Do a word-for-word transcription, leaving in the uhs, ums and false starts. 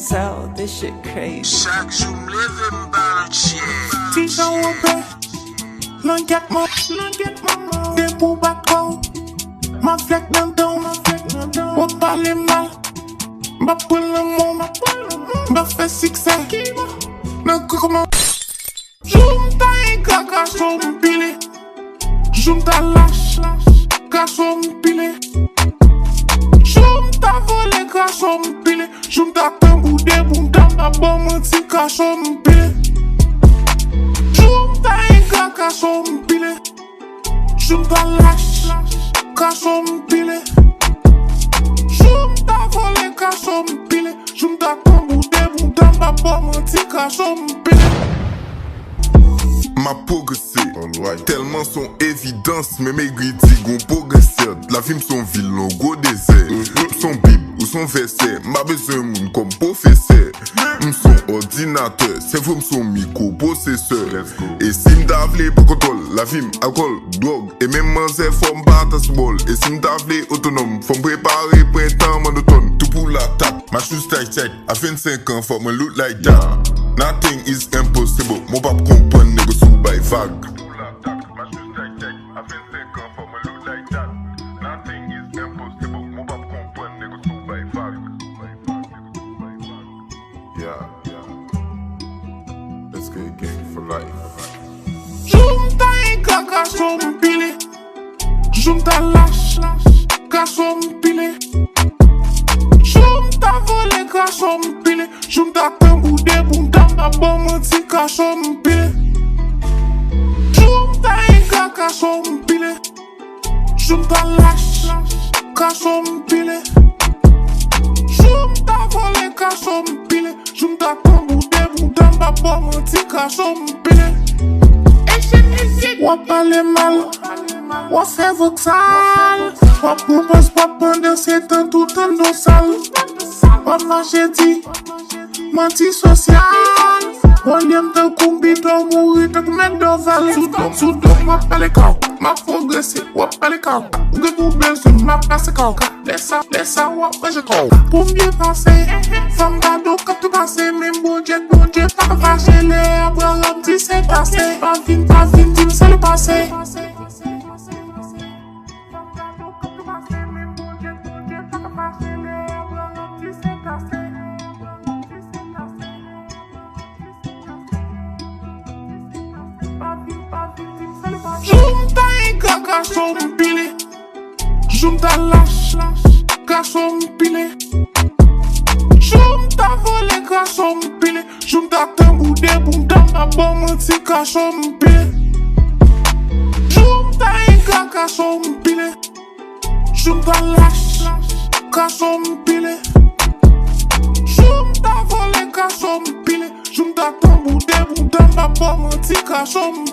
So, this shit crazy. Chak jou m leve m pa nan tchè. Ti jan wopè, langèt man, langèt man, depi w bat kò w, m ap flèk nan dan w, w ap pale mal, m ap pran lanmò, m ap fè siksè nan kòkòman. Jou m ta engra, krache w m pile. Jou m ta lach, krache w m pile. Jou m ta vòlè, krache w m pile. Jou m ta tanbou debout, m ta ba w manti, krache w m pile. Jou m ta engra, krache w m pile. Jou m ta lach, krache w m pile. Jou m ta vòlè, krache w m pile. Jou m ta tanbou debout, m ta ba w manti, krache w m pile. M ap pwogrese. Tèlman s on evidans, menm egri di gon pwogrese. Lavi m s on vil, yon gwo dezè. M s on bib, ou s on vèsè. M pa bezwen moun kòm pwofesè. M s on òdinatè, sèvo m s on mikropwosesè. E si m ta vle pran kontwòl lavi m, alkòl, dwòg, e menm manzè, fò m pa ta sou bòl. E si m ta vle otonòm, fò m prepare prentan, mòn, otòn. Tou pou latak, machous tight tight. A vennsenk an, fòk mwen look like that. Nothing is impossible. Mwen p ap konprann nèg sou bay vag. Yeah, yeah. Let's get gang for life. Jou m ta engra, krache w m pile. Jou m ta lach, krache w m pile. Jou m ta vòlè, krache w m pile. Jou m ta tanbou debout, m ta ba w manti, krache w m pile. Jou m ta engra, krache w m pile. Jou m ta lach, krache w m pile. Jou m ta vòlè, krache w m pile. Jou m ta tanbou debout, m ta ba w manti, krache w m pile. W ap pale mal, w ap fè voksal, w ap pran pòz, w ap pandan se tan tout anndan w sal. W ap mache di manti sosyal. Olye m tankou bidon, mouri tankou mèt Dorval. Sou do m, sou do m, m ap pale kòw, m ap pwogrese, w ap pale kòw. Ou gen pou bezwen, m ap pase kòw. Lè sa, lè sa, w ap manje kòw. Pou m byen pase, fò m gade w k ap tou pase. Menm Bondye, Bondye pa ka fache. Lè Abraram di se pase, pa vin, pa vin di m se le pase. Jou m ta engra, krache w m pile. Jou m ta lach, krache w m pile. Jou m ta vòlè, krache w m pile. Jou m ta tanbou debout, m ta ba w manti, krache w m pile. Jou m ta engra, krache w m pile. Jou m ta lach, krache w m pile. Jou m ta vòlè, krache w m pile. Jou m ta tanbou debout, m ta ba w manti, krache w m